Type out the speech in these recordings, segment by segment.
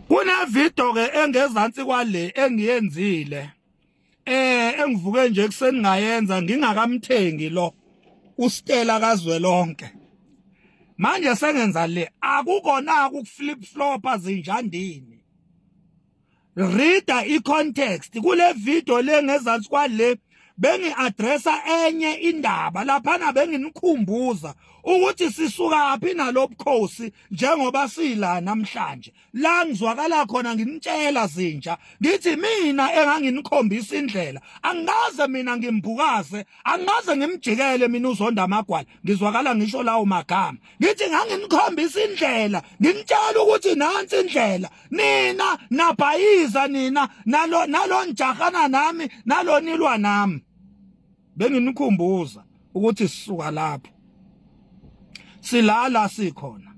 Kune video ke engezansi kwale engiyenzile engivuke nje ekseni ngayenza ngingakamthengi lo uStella kaZwelonke. Manje sengenza le akukona ukuflip flopa zinjandini. Reader i-context kule video le ngezansi kwale bengi-addressa enye indaba laphana benginikhumbuza ukuthi sisukaphi nalobukhosi njengoba sila namhlanje la ngizwakala khona nginitshela zinja ngithi mina enganginikhombisa indlela angikaze mina ngimbukaze angikaze ngimjikele mina uzonda amagwala ngizwakala ngisho lawo magama ngithi nganginikhombisa indlela nginitshela ukuthi nansi indlela nina nabhayiza nina nalo nalonjahana nami nalonilwa nami benginikhumbuza ukuthi sisuka lapho silala sikhona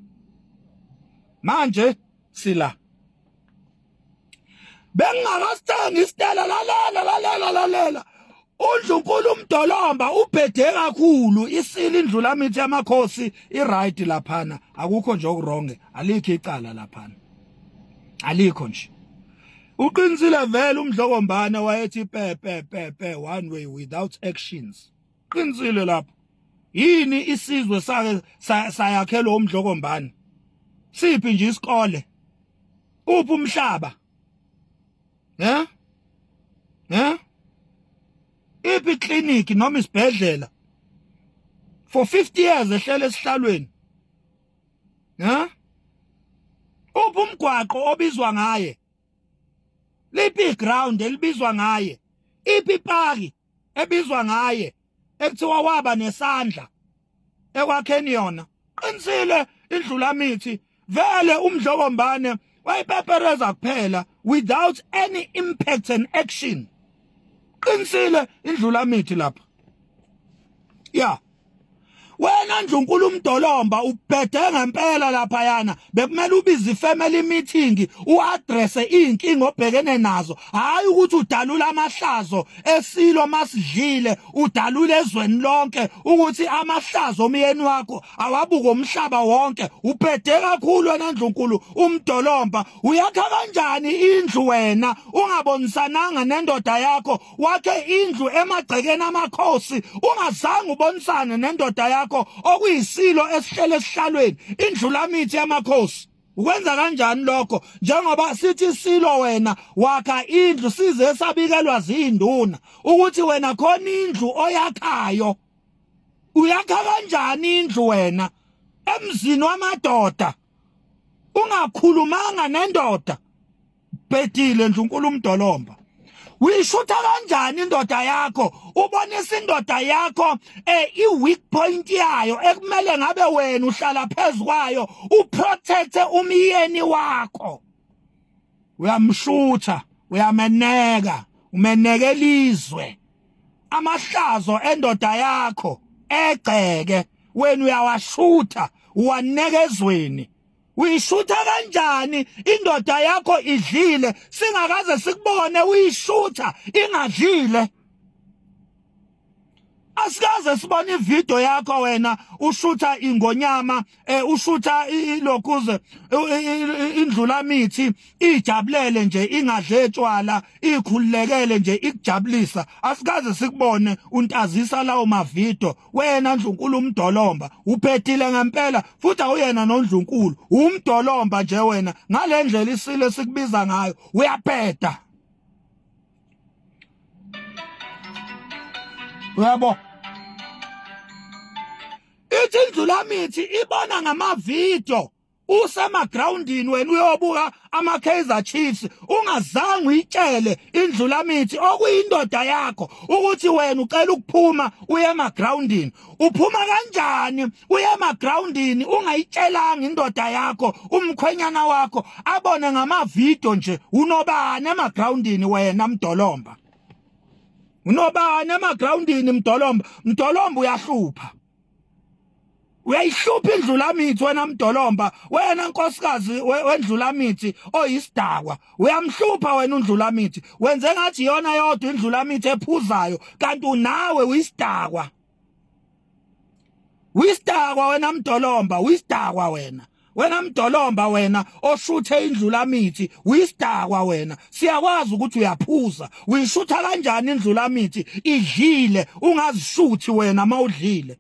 manje sila bengingakasithengi isitela lalela lalela lalela undlunkulu umdolomba ubhede kakhulu isile indlu lamithi yamakhosi i-right laphana akukho nje okuronge alikho icala laphana alikho nje uqinisile vele umdlokombane wayethi pe pe pe pe one way without actions qinisile lapho yini isizwe sake sayakhelwa umdlokombane siphi nje isikole uphi umhlaba eh eh iphi clinic noma isibhedlela for 50 years ehlele esihlalweni ha uphi umgwaqo obizwa ngaye liphi ground elibizwa ngaye iphi ipaki ebizwa ngaye ekuthiwa waba nesandla ekwakheni yona qinisile indlulamithi vele umdlokombane wayipepereza kuphela without any impact and action qinisile indlulamithi lapha ya wena ndlunkulu umdolomba ubhede ngempela lapha yana bekumele ubize ifamily meeting uaddresse izinkinga obhekene nazo hayi ukuthi udalula amahlazo esilo masidlile udalula ezweni lonke ukuthi amahlazo omyeni wakho awabuke umhlaba wonke ubhede kakhulu wena ndlunkulu umdolomba uyakha kanjani indlu wena ungabonisananga nendoda yakho wakhe indlu emagcekeni amakhosi ungazange ubonisane nendoda yakho okuyisilo esihlele esihlalweni indlu lamithi yamakhosi ukwenza kanjani lokho njengoba sithi isilo wena wakha indlu size sabikelwa zinduna ukuthi wena khona indlu oyakhayo uyakha kanjani indlu wena emzini wamadoda ungakhulumanga nendoda bhedile ndlunkulu umdolomba uyishutha kanjani indoda yakho ubonisa indoda yakho eh i-weak point yayo ekumele ngabe wena uhlala phezu kwayo uprotecte umyeni wakho uyamshutha uyameneka umeneke elizwe amahlazo endoda yakho egceke wena uyawashutha uwaneka ezweni uyishutha kanjani indoda yakho idlile singakaze sikubone uyishutha ingadlile asikaze sibone ivideo yakho wena ushutha ingonyama eh ushutha ilokhuze indlulamithi ijabulele nje ingadle tshwala ikhululekele nje ikujabulisa asikaze sikubone untazisa lawo mavidiyo wena ndlunkulu umdolomba uphethile ngempela futhi awuyena nondlunkulu umdolomba nje wena ngalendlela isilo sikubiza ngayo uyabheda uyabo ithi indlulamithi ibona ngamavidiyo usemagroundini wena uyobuka ama-Kaizer Chiefs ungazange uyitshele indlulamithi okuyindoda yakho ukuthi wena ucela ukuphuma uye emagroundini uphuma kanjani uye emagroundini ungayitshelanga indoda yakho umkhwenyana wakho abone ngamavidiyo nje unobani emagroundini wena mdolomba unobani emagroundini mdolomba mdolomba uyahlupha uyayihlupha indlulamithi wena mdolomba wena nkosikazi wendlulamithi oyisidakwa uyamhlupha wena undlulamithi wenze ngathi iyona yodwa indlulamithi ephuzayo kanti unawe uyisidakwa uyisidakwa wena mdolomba uyisidakwa wena. Wena mdolomba, wena oshuthe indlulamithi, uyisidakwa wena. Siyakwazi ukuthi uyaphuza. Uyishutha kanjani indlulamithi idlile, ungazishuthi wena mawudlile?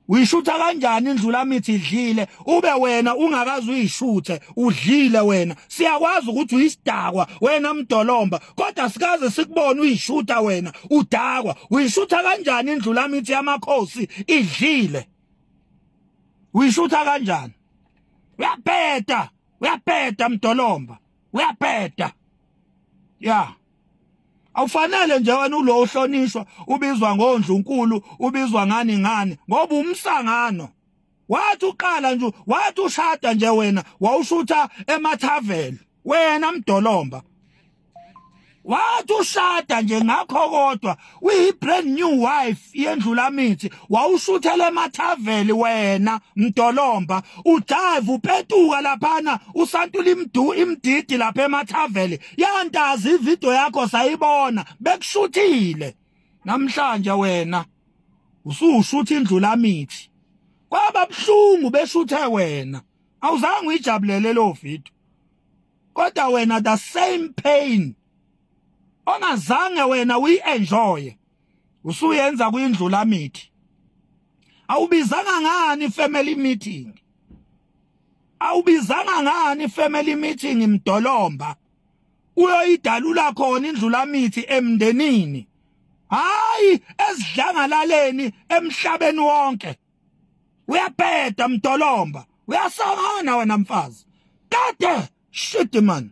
Uyishutha kanjani indlulamithi idlile, ube wena ungakazi uyishuthe udlile wena? Siyakwazi ukuthi uyisidakwa wena mdolomba, kodwa sikaze sikubone uyishutha wena udakwa. Uyishutha kanjani indlulamithi yamakhosi idlile? Uyishutha kanjani? Uyabheda, uyabheda mdolomba, uyabheda ya. Awufanele nje wena ulo uhlonishwa, ubizwa ngondlunkulu, ubizwa ngani ngani, ngoba umsangano. Wathi uqala nje, wathi ushada nje wena, wawushutha emathaveni wena mdolomba. Wathi ushada nje ngakho, kodwa uyi brand new wife yendlulamithi, wawushuthela emathaveli wena mdolomba, ujive upetuka laphana, usantula imdu imdidi lapha emathaveli. Yantazi ivideo yakho sayibona, bekushuthile. Namhlanje wena usushutha indlulamithi, kwaba buhlungu beshuthe wena, awuzange uyijabulele lo video. Kodwa wena, the same pain ongazange wena uyi-enjoy, usuyenza kwindlulamithi. Awubizanga ngani family meeting? Awubizanga ngani family meeting mdolomba, uyoyidalula khona indlulamithi emndenini, hayi esidlangalaleni emhlabeni wonke? Uyabheda mdolomba, uyasangana wena mfazi kade. Shit man.